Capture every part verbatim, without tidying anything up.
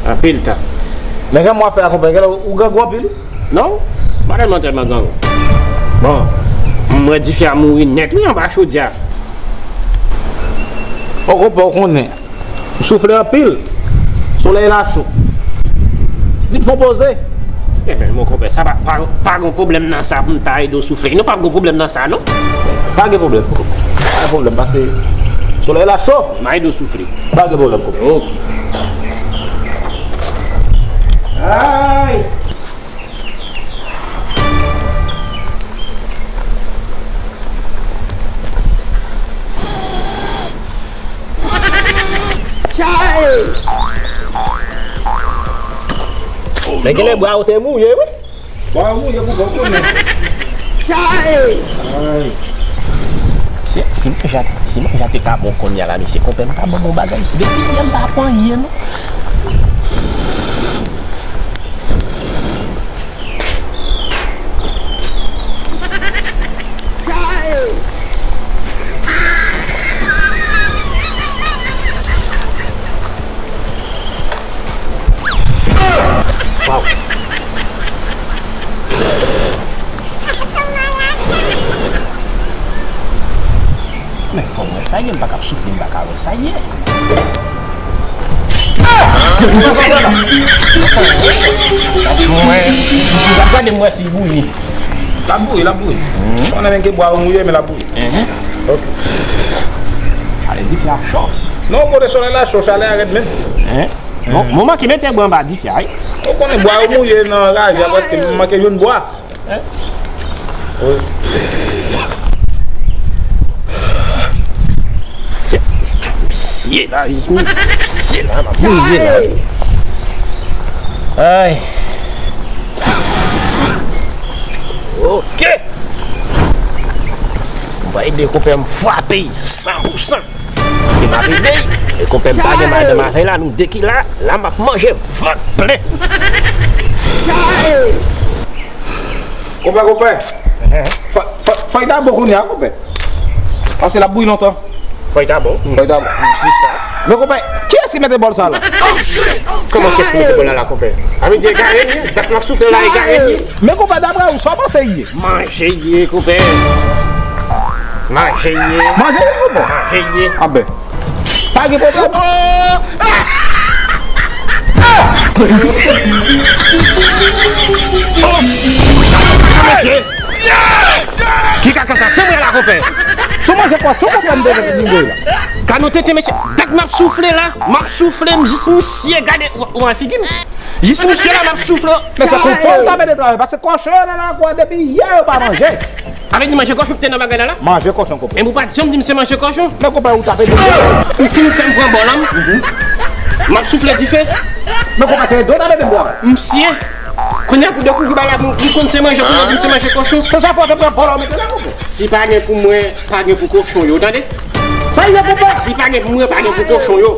Anpil tan. Men jan m wè afè a, konpè, genlè ou grangou anpil? Non, m pa tèlman, tèlman grangou. Bon. M wè dife a mouri nèt, wi, anba chodyè a. O, konpè, ou konnen. M soufle anpil. Solèy la cho. Vin fè yon poze. Ebyen, mon konpè, sa pa, pa, pa gen pwoblèm nan sa pou m ta ede w soufle. Non, pa gen pwoblèm nan sa, non. Pa gen pwoblèm. Pa gen pwoblèm, pase solèy la cho. M a ede w soufle. Pa gen pwoblèm, konpè. Ok. Ay! Men genlè bwa ou te mouye, wi. Bwa ou mouye pou bon konnen. Ay. Si, si manje a, si manje a te ka bon kounye a la, mesye, konpè m ta ban m yon bagay. Depi yè m pa pran anyen, non. Waw. Men fò m wè sa ye, m pa ka ap soufle, m pa ka wè sa ye. Mwen, gade m wè si bouyi. L ap bouyi, l ap bouyi. Konnen menm ke bwa ou mouye, men l ap bouyi. Mhm. Ok. Ale, dife a cho. Non, kote solèy la cho, chalè a rèd menm. Hein? Bon, mwen manke mete bwa anba dife a, wi. Ou konnen bwa yo mouye nan raje a, paske m manke jwenn bwa. Hein? Wi. Misye la, jis misye la, m ap mouye la. Ay. Ok. M va ede konpè m frape san pou san. Paske m ap ede l. E konpè m pa gen madanm avè l la, nou de ki la, la m ap manje vant plen. Konpè, konpè. Fò, fò, fò y ta bon kounye a, konpè. Paske l ap bouyi lontan. Fò y ta bon. Fò y ta bon. M di sa. Men konpè, kiyès ki mete bòl sa la? Kòman kiyès ki mete bòl la la, konpè? A vle di egare m ye. Dat m ap soufle la, egare m ye. Men konpè, daprè ou, sa w panse l ye? Manje l ye, konpè. Manje l ye. Manje l ye, konpè? Manje l ye. Anben. Pa gen pwoblèm. Mesye. Ki kaka sa? Se mwen la, konpè. Sou manje kòchon, konpè, m te vin voye la. Gade yon tenten, mesye. Dat m ap soufle la. M ap soufle, m jis misye gade. Ou, ou wè figi m? Jis misye la, m ap soufle. Men se konpè ou ta mete travay, paske kòchon yo nan lakou a depi yè yo pa manje. A vle di manje kòchon ki te nan bagay la la? Manje kòchon, konpè. Men ou pa t janm di m se manje kòchon. Men konpè, ou t ap ede m. Ou fin fè m pran bòl la, m. M ap soufle dife. Men konpè, se ede w t ap ede m travay. Misye, kounye a pou dekouvri bagay la, pou, pou konn se manje, pou yo di m se manje kòchon. Se sa fè w te pran bòl la, ou mete la, konpè. Si pa gen pou mwen, pa gen pou kòchon yo, tande? Sa rive, konpè. Si pa gen pou mwen, pa gen pou kòchon yo.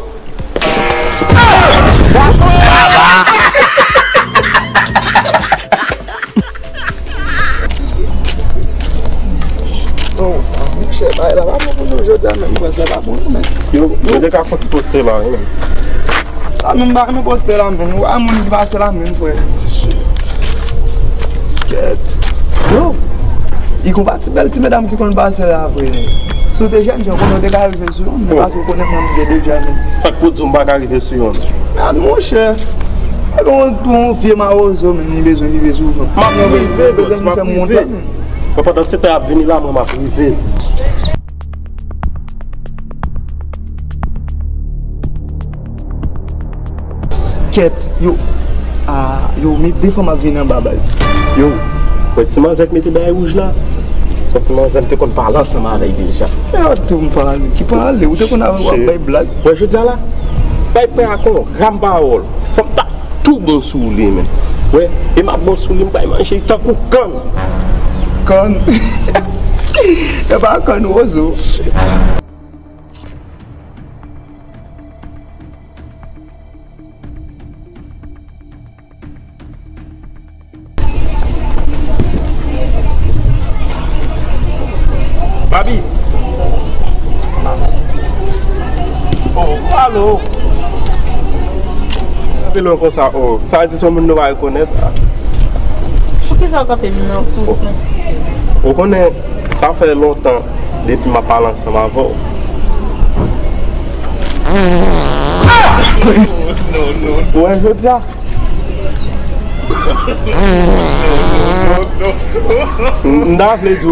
Oh, monchè, bagay la pa bon pou nou jodi a menm, frè, sa pa bon non, men. Yo, yo te ka fè ti poste la, wi, men. Sa menm pa nou poste la, men. Ou pa moun ki pase la, men, frè. Kèt. Yo, li gon pa ti bèl ti medam ki konn pase la, frè. Si w te jèn jan, konnen w te ka rive sou youn, men paske w konnen mwen m gen de jèn. Sa k pou di w m pa ka rive sou youn? Gad, monchè. E gon, gon vye mawozo, men li bezwen rive sou youn. M ap rive, bezwen vin fè m monte. Men pandan se tan y ap vini la, mwen m ap rive. Kèt, yo, a, yo, men de fanm ap vini anba baz. Yo, wè ti manzè k mete bagay wouj la. Se yon ti manzè m te konn pale ansanm avè l deja. E a tou m pale, ki pale, ou te konn ap bay blag. Wè jodi a la, bay pè a kon ram pawòl. Fò m ta tou bon sou li, men. Wè, e m ap bon sou li, m pral manje tankou kann. Kann? E pa kann, wozo. Babi. Oh, alo. Lwen konsa, o, sa di se yon moun nou pa rekonèt. Poukisa w kanpe m nan sou wout mwen? Ou konnen, sa fè lontan depi m ap pale ansanm avè w. Ou wè jodi a? M ta vle di w,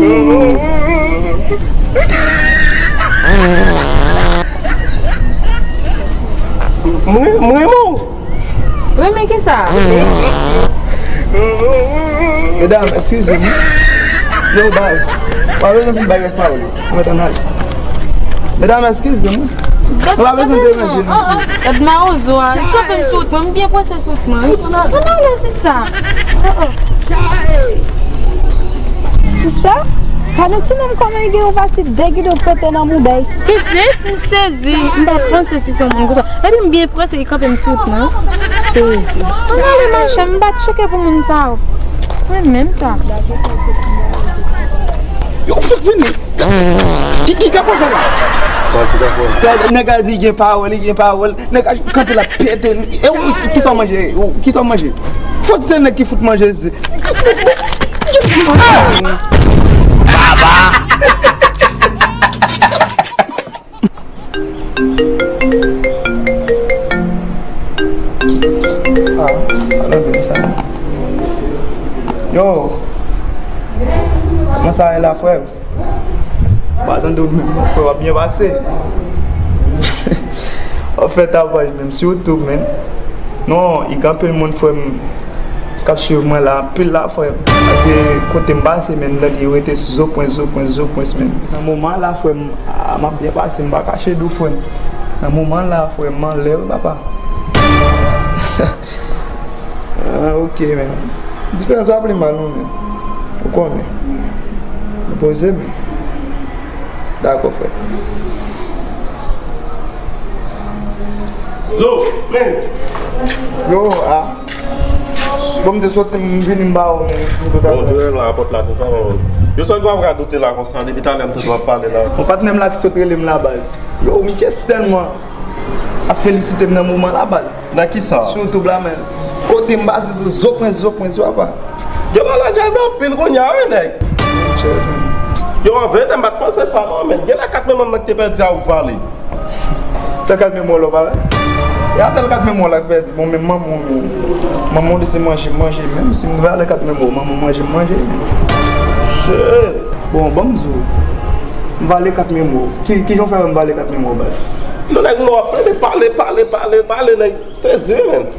mwen, mwen, mwen. Renmen kisa? Medam, eskize m. Yo, baz, pa bezwen vin bay rès pawòl yo. Mwen mèt ann ale. Medam, eskize m. Mwen pa bezwen deranje nou. Gad mawozo a, li kanpe m sou wout mwen, m byen prese sou wout mwen. Ann ale, sista. Sista, gade yon ti nonm kòman li gen yon pati degide pete nan moubèy. Pitit, m sezi, m pa panse si se yon moun konsa. Epi m byen prese, li kanpe m sou wout mwen. Sezi. Ann ale, machè, m pa t cheke pou moun sa yo. Mwen menm sa. Yo fout vini. Ki, ki, ki ap fè la? Sa ki ap fè? Nèg la di gen pawòl, li gen pawòl. Nèg la kanpe la pete. E ou, kisa w manje? Ou, kisa w manje? Fò di se nèg ki fout manje. Baba! Ah, alò, men sa. Yo, kòman sa ye la, frè m? Pa tande w menm non, frè, w ap byen pase. W ap fè tapaj menm sou YouTube, men. Non, i gen anpil moun, frè m, k ap swiv mwen la, anpil la, frè m. Paske kote m pase, men, m tande yo rete sou Zopwens, Zopwens, Zopwens, men. Nan moman la, frè m, a, m ap byen pase, m pa kache di w, frè m. Nan moman la, frè m, m anlè, wi, papa. Ah, ok, men. Diferans pa pi mal, non, men. Ou konnen. Nou poze, men. Dakò, frè. Zo, men. Yo, a. Bon, m te soti, m vini, m ba w, men. Bon, te rele apòt la, tout sa, men. Yo, sa w ap radote la konsa, depi talè m tande w ap pale la. Yon patnè m la ki sot rele m la, baz. Yo, Michel, sèlman. Ap felisite m nan moman la, baz. Nan kisa? Sou YouTube la, men. Kote m pase, se Zopwens, Zopwens, papa. Yo, la, la djaz anpil kounye a, wi, nèg. Djaz, men. Yo, an verite, m pa t panse sa, non, men. Gen la kat men manm nan ki te pèdi a ou k vale. Sèl kat men mò la, pa vre? E a sèl kat men mò la ki pèdi. Bon, men manman, men. Manman, de se manje, manje. Menm si m vale kat men mò, manman manje, manje. Shit. Bon, ban m di w. M vale kat men mò. Ki, ki jan w fè wè m vale kat men mò, baz? Non, nèg, nou ap plede pale, pale, pale, pale, nèg. Sezi, men.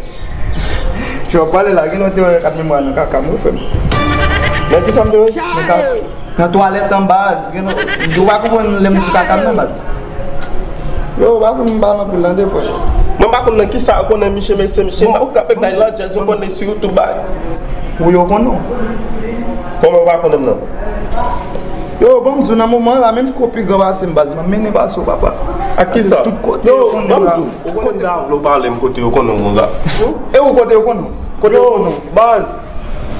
Jan w ap pale la, gen lè w te wè kat memwa nan kaka m, wi, frè m. Nan kisa m te wè? Nan ka-, nan twalèt an baz. Gen lè, ou pa konprann lè m di kaka m nan baz. Yo, pa fè m pale anpil tande, frè. Mwen pa konn nan kisa yo konnen misye, mesye, misye. Bon, pa ou kanpe bay la, jazz, yo konnen sou YouTube, bay. Ou yo konnen w. Kòman ou pa konnen m nan? Yo, ban m di w, nan moman la, menm kopi gran pase m, baz, m ap mennen pase w, papa. Ak kisa? Tout kote yo konnen m la. Ou konnen m ta vle w pale m kote yo konnen w konsa. E ou kote yo konnen w? Kote yo konnen w? Yo, baz,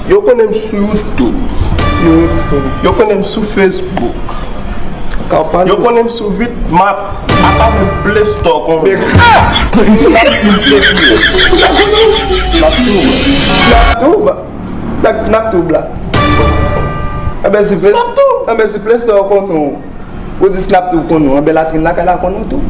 yo konnen m sou YouTube. YouTube. Yo konnen m sou Facebook. Ka w pale. Yo konnen m sou Vitmap. Apa menm Play Store konnen w. Snap tou, Play Store. Snap tou, ba. Sa k Snap tou, bla. Enben, si Play, enben, si Play Store konnen w. Ou di Snap tou konnen w, anben latrin lakay la konnen w tou.